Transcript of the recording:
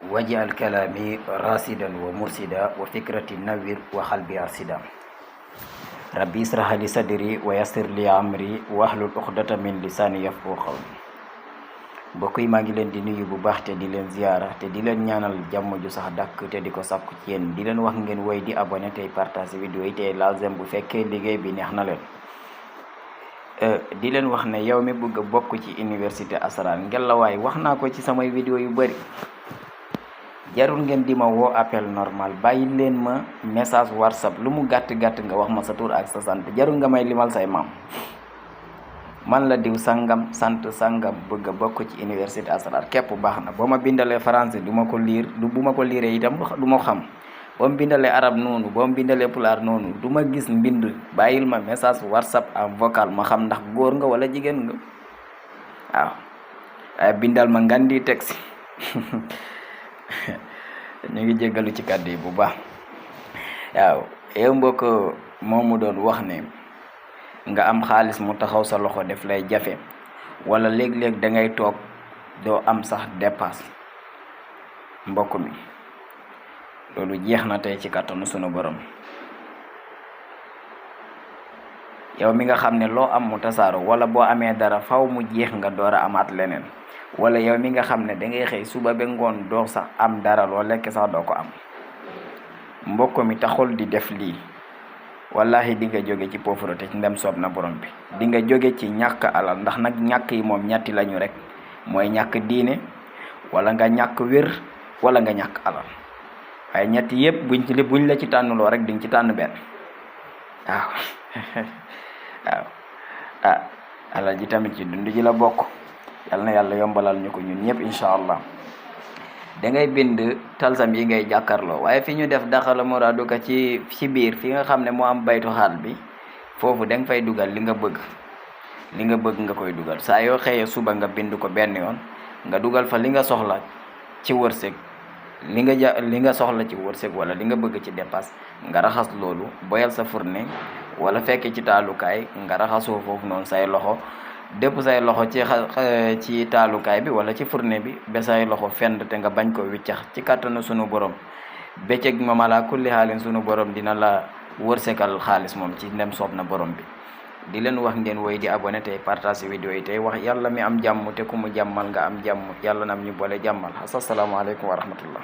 waj'al kalami rasidan wa mursida wa fikrati nawwir wa qalbi arsida rabbi israh li sadri wa yassir li amri wahlul uqdata min lisani yafqahu qawli. mbokk yi maa ngi leen di nuyu bu baax te di leen ziyaara te di leen ñaanal jàmm ju sax dàkk te di ko sàkku ci yéen, di leen wax ngeen woy di abonné tey partage vidéo yi tey lazem bu fekkee liggéey bi neex na leen. di leen wax ne yow mi bëgg a bokk ci université Asrar ngelawaay wax naa ko ci samay vidéo yu bari, jarul ngeen di ma woo appel normal, bàyyi leen ma message whatsapp lu mu gàtt gàtt nga wax ma sa tur ak sa sant, jarul nga may limal say maam. man la diw sangam sant sangam bëgg a bokk ci université Asrar képp baax na. boo ma bindalee français du ma ko liir bu ma ko liiree itam du ma xam. boo ma bindalee arab noonu, boo ma bindalee pulaar noonu, du ma gis mbind. bàyyil ma message whatsapp en vocal ma xam ndax góor nga wala jigéen nga. waaw waaye bindal ma ngandi texte ñu ngi jéggalu ci kàddu yi bu baax. waaw yow mbokk moomu doon wax ne nga am xaalis mu taxaw sa loxo def lay jafe, wala léeg-léeg da ngay toog doo am sax dépasse. mbokk mi loolu jeex na tey ci kàttanu sunu borom. yow mi nga xam ne loo am mu tasaaro, wala boo amee dara faw mu jeex nga door a amaat leneen, wala yow mi nga xam ne dangay xëy suba ba ngoon doo sax am dara loo lekk sax doo ko am. mbokk mi taxul di def lii, wallahi di nga jóge ci pauvreté ci ndem soob na borom bi. di nga jóge ci ñàkk alal, ndax nag ñàkk yi moom ñetti lañu rek, mooy ñàkk diine, wala nga ñàkk wér, wala nga ñàkk alal. waaye ñetti yëpp buñ la ci tànnuloo rek di nga ci tànn benn. waaw waaw alal ji tamit ci dund ji la bokk. yal na yàlla yombalal ñu ko ñun ñëpp incha allah. da ngay bind talsam yi ngay jàkkarloo, waaye fi ñu def daxala muraduka ci biir fi nga xam ne moo am baytu xaal bi, foofu da nga fay dugal li nga bëgg nga koy dugal. saa yoo xëyee suba nga bind ko benn yoon, nga dugal fa li nga soxla ci wërsëg, li nga soxla ci wërsëg wala li nga bëgg ci dépasse. nga raxas loolu, boyal sa fourne wala fekk ci taalukaay, nga raxasoo foofu noonu say loxo, dépp say loxo ci taalukaay bi wala ci fourne bi ba say loxo fend te nga bañ ko wiccax. ci kàttanu sunu borom bëccëg moom ala kulli xaalin sunu borom dina la wërsëgal xaalis moom ci ndem soob na borom bi. di leen wax ngeen woy di abonné tey partage vidéo yi tey wax yàlla mi am jàmm te ku mu jàmmal nga am jàmm, yàlla nam ñu boole jàmmal. asalaamaaleykum wa rahmatullah.